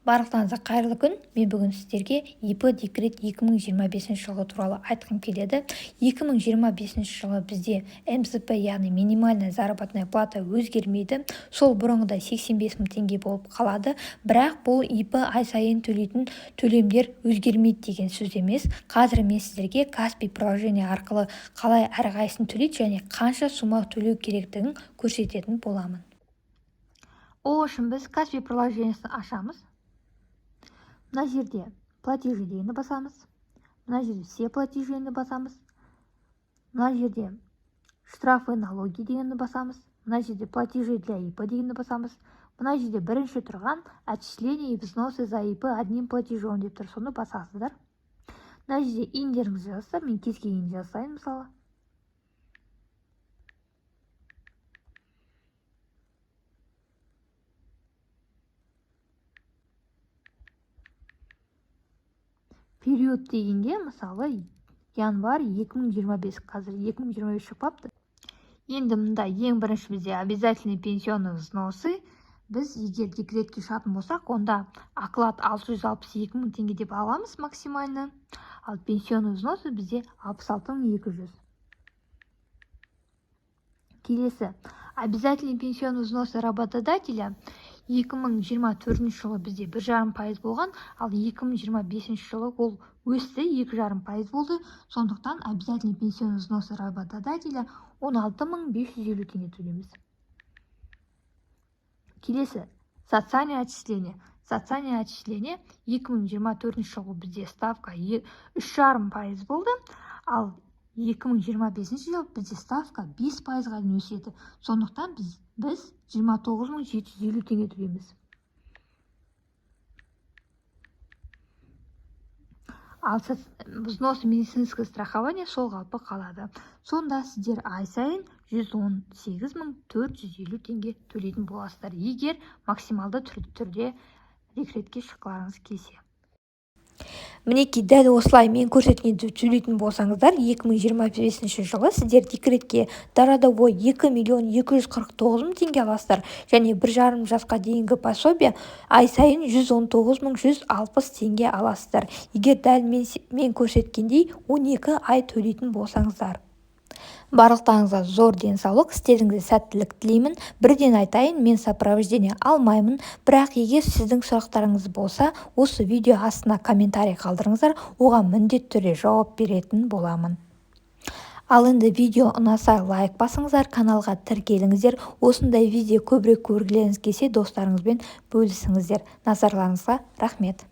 Барлықтарыңызға қайырлы күн! Мен бүгін сіздерге ИП декрет 2025 жылғы туралы айтқым келеді. 2025 жылы бізде МЗП, яғни минимальная заработная плата өзгермейді. Сол бұрынғыдай 85 мың теңге болып қалады. Бірақ бұл ИП ай сайын төлейтін төлемдер өзгермейді деген сөз емес. Қазір мен сіздерге Каспи приложение арқылы қалай әрқайсысын төлейді және қанша сумма төлеу керектігін көрсететін боламын. Ол үшін біз Каспи приложениесін ашамыз. Мына жерде «Платежи» дегенді басамыз. Мына жерде «Все платежи» дегенді басамыз. Мына жерде «Штрафы, налоги» дегенді басамыз. Мына жерде «Платежи для ИП» дегенді басамыз. Мына жерде бірінші тұрған «Отчисления и взносы за ИП одним платежом» деп тұр, соны басасыздар. Мына жерде ИИНдеріңізді жазасыздар. Мен кез келген жазайын, мысалы. Период дегенге, мысалы, январь 2025. Қазір 2025 шықпапты. Енді мында ең бірінші бізде обязательный пенсионный взносы. Біз егер декретке шығатын болсақ, онда оклад 662 мың теңге деп аламыз максимально, ал пенсионный взносы бізде 66 200. Келесі обязательный пенсионный взносы работодателя. 2024 жылы бізде 1,5% болған, ал 2025 жылы ол өсті, 2,5% болды. Сондықтан обязательный пенсионный взносы работодателя 16 550 теңге төлейміз. Келесі социальное отчисление. Социальное отчисление 2024 жылы бізде ставка 3,5% болды, ал 2025 жылы бізде ставка 5%-ға дейін өседі. Сондықтан біз 29 750 теңге төлейміз. Ал взносы медицинское страхование сол қалпы қалады. Сонда сіздер ай сайын 118 450 теңге төлейтін боласыздар, егер максималды түрде декретке шыққыларыңыз келсе. Мінекей, дәл осылай мен көрсеткендей төлейтін болсаңыздар, 2025 жылы сіздер декретке до родовой 2 миллион 249 мың теңге аласыздар және 1,5 жасқа дейінгі пособие ай сайын 119 160 теңге аласыздар, егер дәл мен көрсеткендей 12 ай төлейтін болсаңыздар. Барлықтарыңызға зор денсаулық, істеріңізге сәттілік тілеймін. Бірден айтайын, мен сопровождение алмаймын, бірақ егер сіздің сұрақтарыңыз болса, осы видео астына комментарий қалдырыңыздар, оған міндетті түрде жауап беретін боламын. Ал енді видео ұнаса, лайк басыңыздар, каналға тіркеліңіздер. Осындай видео көбірек көргілеріңіз келсе, достарыңызбен бөлісіңіздер. Назарларыңызға рахмет!